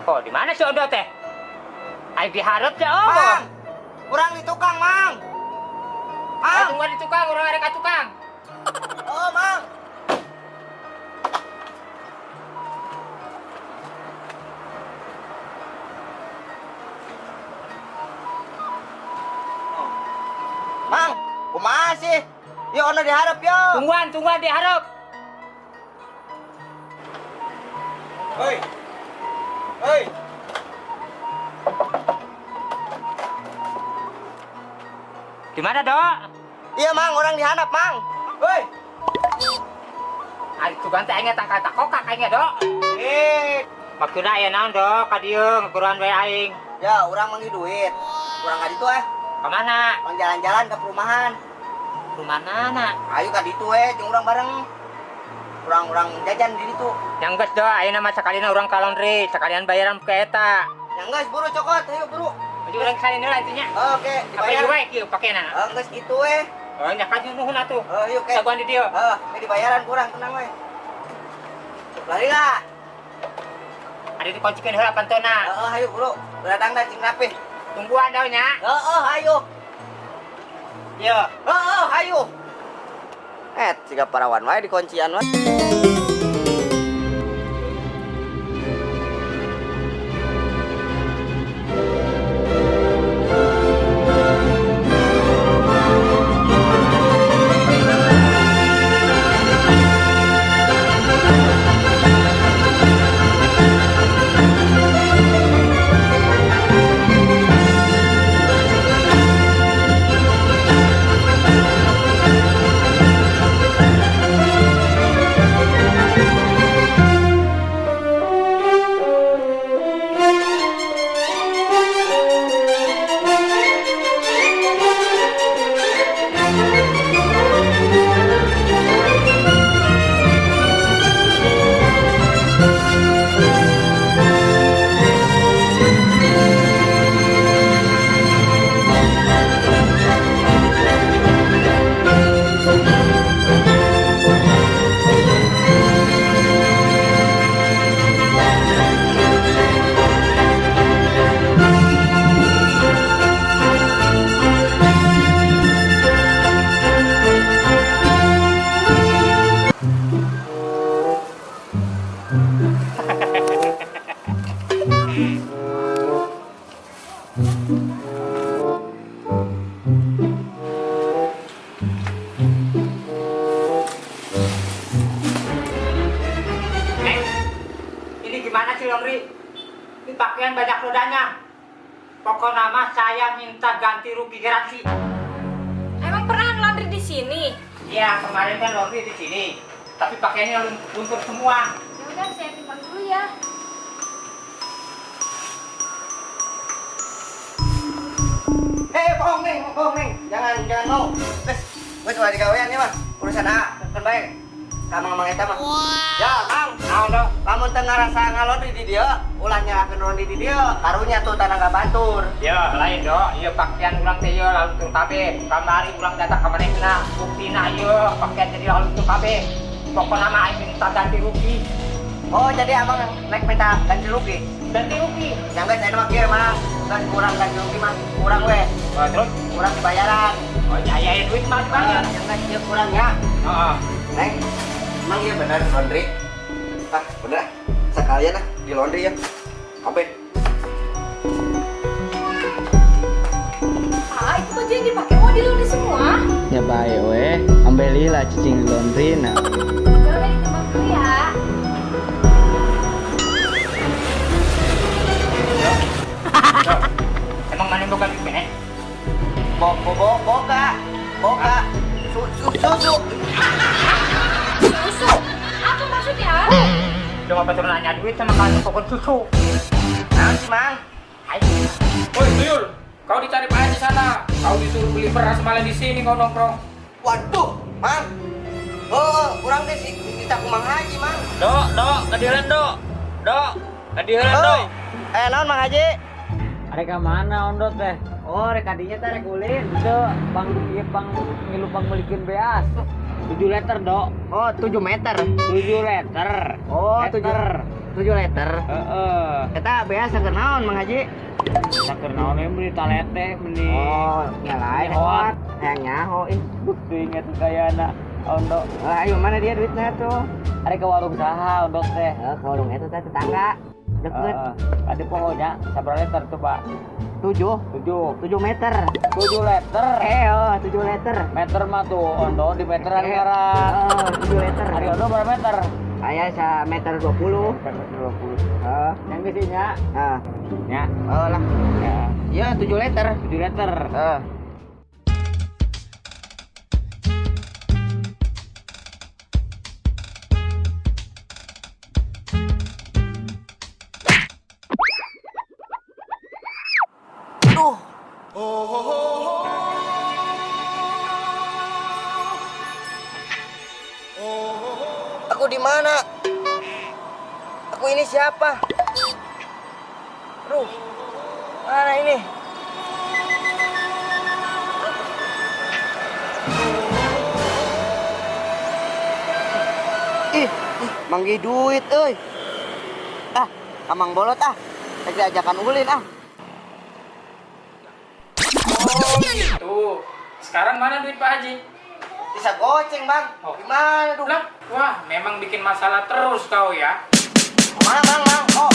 Oh, di mana si Ondo teh? Aing diharap ya, oh. Mang, kurang di tukang, Mang. Mang, tungguan di tukang, urang arek ka tukang. Oh, Mang. Mang, kumaha sih? Yo ono diharap yo. Tungguan, tungguan diharap. Hoi. Hoi. Di mana, Dok? Iya, Mang, orang dihanap, Mang. Hoi. Ari tukang teh aing tangkal takokak aing, Dok. Eh, maksudna aya naon, Dok? Ka dieu ngaguruan we aing. Ya, urang manggil duit. Urang ka ditu eh. Ka mana? Mang jalan-jalan ke perumahan. Perumahan mana? Ayo ka ditu we, jeung urang bareng. Urang-urang jajan di ditu. Yang geus, Dok, ayeuna mah sakalina urang ka laundry, sekalian bayaran ke eta. Yang geus buru cokot, ayo buru. Baju urang salin heula atuh nya. Oke, Apa dibayar. ieu we kieu pakena? Oh, geus kitu we. Oh, nya ka nuhun atuh. Oh, yuk ke. Saguan di dieu. Heeh, ini dibayaran kurang, tenang we. Lari lah. Ada dikuncikeun heula pantona. Heeh, ayo buru. Datang dah cing rapih. Tungguan dah nya. Heeh, ayo. Iya. Heeh, ayo. Eh, siga parawan wae dikuncian wae. Neng, ini gimana sih laundry? Ini pakaian banyak rodanya. Pokoknya mah saya minta ganti rugi garansi. Emang pernah laundry di sini? Iya, kemarin kan laundry di sini. Tapi pakaiannya luntur semua. Ya udah, saya timbang dulu ya. Eh, bohong neng, bohong neng. Jangan, jangan mau. Wes, wes ulah digawean ya mah. Urusan A, kan baik. Ka mang eta mah. Ya, Mang. Naon, Dok? Lamun teu ngarasa ngalaundry di dieu, ulah nyalahkeun laundry di dieu. Karunya tuh tanangga batur. Ya, lain, Dok. Iya, pakaian urang teh ieu luntur kabeh. Kamari urang datang ka manehna, buktina ieu pakaian jadi luntur kabeh. Pokokna mah aing minta ganti rugi. Oh, jadi abang naik minta ganti rugi. Ganti rugi. Yang geus aya mah kieu, Mang. Geus kurang ganti rugi mah, kurang we. Oh, terus? Kurang dibayaran. Oh, ya, ya, duit mah dibayar. Yang geus ieu kurangnya. Heeh. Neng, emang iya bener laundry? Ah, bener ah. Sekalian ah di laundry ya. Kabeh. Ah, itu baju yang dipakai mau di laundry semua. Ya baik we, ambil lah cicing di laundry nah. Udah, udah ditimbang dulu ya. Dok, emang mana boga duit keneh? Bo bo bo boga. Boga. Su su susu. Susu. Apa maksudnya? Cuma batur nanya duit sama kalian pokok susu. Naon sih, Mang? Ayo. Woi Tuyul, kau dicari Pak Haji sana. Kau disuruh beli beras malah di sini kau nongkrong. Waduh, Mang. Oh, kurang deh sih kita ku Mang Haji, Mang. Dok, dok, kadieulan dok. Dok, kadieulan dok. Eh, naon Mang Haji? Arek ka mana ondot teh? Oh, rek kadinya teh rek ulin. Itu bang ieu bang ngilu bang meulikeun beas. 7 liter, Dok. Oh, 7 meter. 7 liter. Oh, Meter. 7. 7 liter. Heeh. Eta biasa keur naon, Mang Haji? Saker naon we beli talete beli. Oh, nya lain. Hot. Hayang nyaho ih. Teuing atuh kayana Ondo. Lah, ayo mana dia duitnya tuh? Ari ke warung saha Ondo teh? Eh, ke warung eta teh tetangga. Deket. Heeh. Adi pokoknya sabaraha liter tuh, Pak? 7. 7. 7 meter. 7 liter. Eh, oh, 7 liter. Meter mah tuh Ondo di meteran Eh, ngaran. Oh, 7 liter. Ari Ondo berapa meter? Aya sa meter 20. Meter 20. Heeh. Yang di sini ya. Ah. Ya. Oh lah. Ya. Iya, 7 liter. 7 liter. Heeh. Aduh. Aku di mana? Aku ini siapa? Aduh. Mana ini? Ih, ih, manggih duit euy. Ah, amang bolot ah. Rek diajakan ulin ah. Oh gitu. Sekarang mana duit Pak Haji? Bisa goceng, Bang. Oh. Gimana dong? Lah, wah memang bikin masalah terus kau ya. Mana, Bang, Bang? Oh,